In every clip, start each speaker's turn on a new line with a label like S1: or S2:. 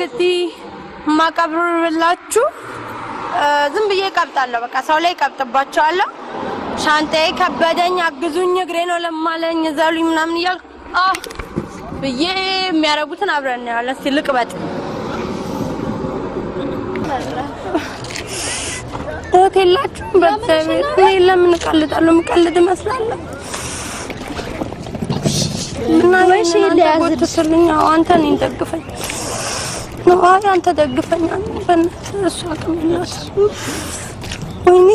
S1: እንግዲህ ማቀብርላችሁ ዝም ብዬ ቀብጣለሁ። በቃ ሰው ላይ ቀብጥባቸዋለሁ። ሻንጣዬ ከበደኝ፣ አግዙኝ፣ እግሬ ነው ለማለኝ፣ ዘሉኝ ምናምን እያልኩ ብዬ የሚያደርጉትን አብረን እናየዋለን። እስኪ ልቅበጥ። እህት የላችሁም? በእግዚአብሔር እኔ ለምን እቀልዳለሁ? የምቀልድ እመስላለሁ? እና ጎትትልኝ። አንተ እኔን ደግፈኝ ነው። አይ አንተ ደግፈኝ። በእናትህ እሱ አቅም የላትም። ወይኔ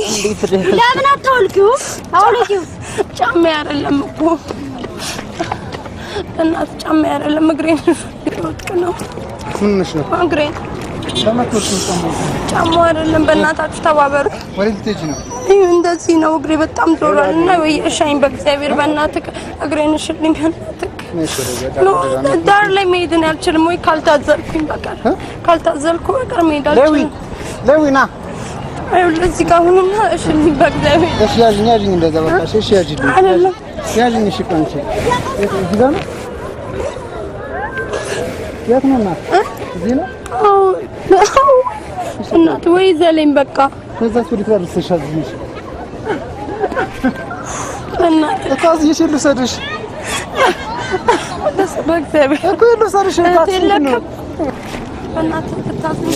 S2: ለምን አታወልቂውም? አውልቂው።
S1: ጫማዬ አይደለም እኮ በእናትህ ጫማዬ አይደለም፣ እግሬን ወጥቅ ነው።
S3: ምንሽ ነው?
S1: እግሬን ጫማው አይደለም። በእናታችሁ ተባበሩ።
S3: ወዴት ልትሄጂ ነው?
S1: እንደዚህ ነው እግሬ በጣም ዞሯል እና ወይ እሻኝ በእግዚአብሔር በእናትህ እግሬን እሽልኝ በእናትህ። ዳር ላይ መሄድን አልችልም ወይ ካልታዘልኩኝ በቀር ካልታዘልኩ በቀር መሄድ አልችልም።
S3: ሌዊ ና
S1: ይኸውልህ እዚህ ጋር ሁኑና እሽልኝ በእግዚአብሔር።
S3: እሺ ያዥኝ ያዥኝ፣ እንደዛ በቃ እሺ ያዥልኝ።
S1: አይደለም
S3: ያዥኝ። እሺ ቆይ አንቺ እዚህ ጋር ነው? የት ነው እናት? እዚህ ነው?
S1: አዎ እናት ወይ ዘለኝ በቃ።
S3: ከዛስ ወዴት ላድርስሽ? አዝዤሽ
S1: እናት
S3: እኮ አዝዤሽ ልውሰድሽ
S1: በእግዚአብሔር
S3: እኮ ልውሰድሽ። ታክሲ ነው
S1: በእናትህ ብታዝኝ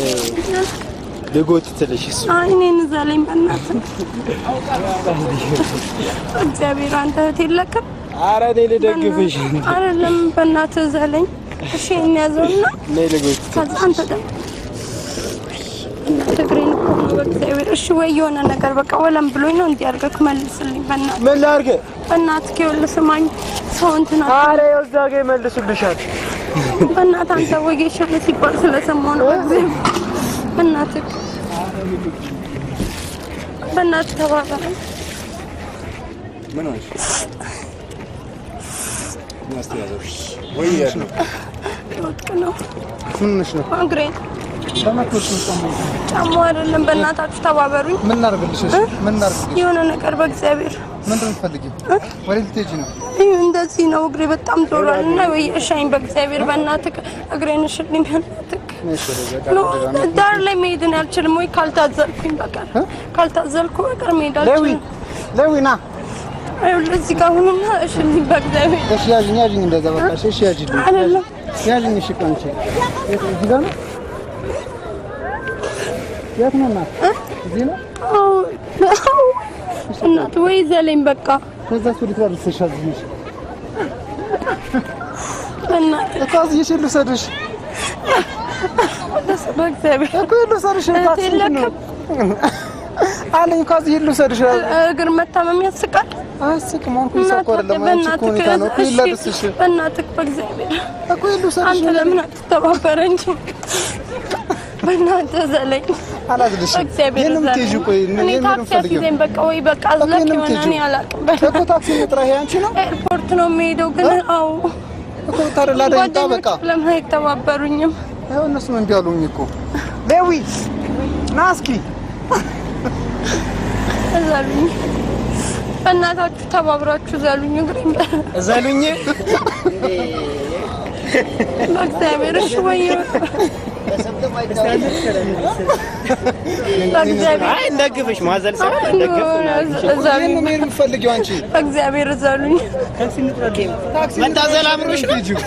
S4: ልጎትትልሽ እሱ
S1: አይ እኔን ዘለኝ በእናትህ እግዚአብሔር። አንተ እህት የለክም?
S4: ኧረ እኔ ልደግፍሽ።
S1: አይደለም በእናትህ ዘለኝ። እሺ እንያዘውና
S4: እኔ ልጎትትልሽ።
S1: ከዛ አንተ ደግሞ እናትህ እግሬን እኮ ነው በእግዚአብሔር። እሺ ወይ የሆነ ነገር በቃ ወለም ብሎኝ ነው እንዲህ አድርገህ መልስልኝ በእናትህ።
S4: ምን ላድርግ?
S1: በእናትህ ይኸውልህ ስማኝ፣ ሰው እንትን
S4: ኧረ ይኸው እዛ ጋር ይመልሱልሻል።
S1: በእናትህ አንተ ወጌሻ ነህ ሲባል ስለሰማሁ ነው። በእግዚአብሔር በእናትህ በእናትህ ተባበረኝ።
S4: ምን ሆነሽ? ምን አስተያዘብሽ? ወይ ያለው
S1: ወጥቅ ነው
S3: ምንሽ ነው?
S1: እግሬን ጫማው አይደለም። በእናታችሁ ተባበሩኝ።
S3: ምን ላድርግልሽ? እሺ ምን ላድርግልሽ?
S1: የሆነ ነገር በእግዚአብሔር።
S3: ምንድን ነው የምትፈልጊው? ወዴት ልትሄጂ ነው?
S1: እንደዚህ ነው እግሬ በጣም ዞሯል እና ወይ እሻኝ በእግዚአብሔር በእናትህ እግሬን እሽልኝ በእናትህ። ዳር ላይ መሄድን አልችልም ወይ ካልታዘልኩኝ በቀር ካልታዘልኩ በቀር መሄድ አልችልም።
S3: ሌዊ ና
S1: ይኸውልህ እዚህ ጋር ሁኑና እሽልኝ በእግዚአብሔር።
S3: እሺ ያዥኝ ያዥኝ፣ እንደዛ በቃ እሺ ያዥልኝ።
S1: አይደለም
S3: ያዥኝ። እሺ ቆይ አንቺ እዚህ ጋር ነው? የት ነው እናት? እዚህ ነው?
S1: አዎ እናት ወይ ዘለኝ በቃ።
S3: ከዛስ ወዴት ላድርስሽ? አዝዤሽ
S1: በእናትህ
S3: እኮ አዝዤሽ ልውሰድሽ
S1: በእግዚአብሔር
S3: እኮ ልውሰድሽ።
S1: እህት
S3: ታክሲ ነው
S1: የለክም?
S3: አለኝ እኮ አዝዤ ልውሰድሽ።
S1: እግር መታመም ያስቃል።
S3: አያስቅም። አሁን እኮ እየሳቅሁ አይደለም። አንቺ እኮ ሁኔታ ነው እኮ ላድርስሽ
S1: በእናትህ በእግዚአብሔር
S3: እኮ ልውሰድሽ።
S1: አንተ ለምን አትተባበረኝ? በእናትህ ዘለኝ።
S3: አላዝልሽም።
S1: እግዚአብሔር
S3: የት ነው የምትሄጂው? ቆይ ምን
S1: እኔ
S3: የት ነው
S1: ታክሲ
S3: የምትፈልጊው?
S1: አስይዘኝ በቃ። ወይ በቃ
S3: እኮ
S1: አዝለክ
S3: የት ነው
S1: የሆነ እኔ
S3: የምትሄጂው?
S1: አላውቅም።
S3: እኮ ታክሲ እንጥራ። ይሄ አንቺ ነው
S1: ኤርፖርት ነው የምሄደው ግን አዎ
S3: እኮ ታዲያ ላዳ ይምጣ በቃ።
S1: ጓደኞች ለምን አይተባበሩኝም?
S3: ይኸው እነሱም እምቢ አሉኝ እኮ። ሌዊ ና እስኪ
S1: እዘሉኝ፣ በእናታችሁ ተባብራችሁ እዘሉኝ። እግሬን
S4: እዘሉኝ።
S1: በእግዚአብሔር። እሺ ወይ በእግዚአብሔር
S4: አይ እንደግፍሽ፣ ማዘል ሳይሆን እንደግፍ።
S1: እዘሉኝ፣
S3: የት ነው መሄድ የምትፈልጊው አንቺ?
S1: በእግዚአብሔር እዘሉኝ።
S3: ታክሲ
S4: መታዘል አምሮሽ ነው?
S3: የምትሄጂው?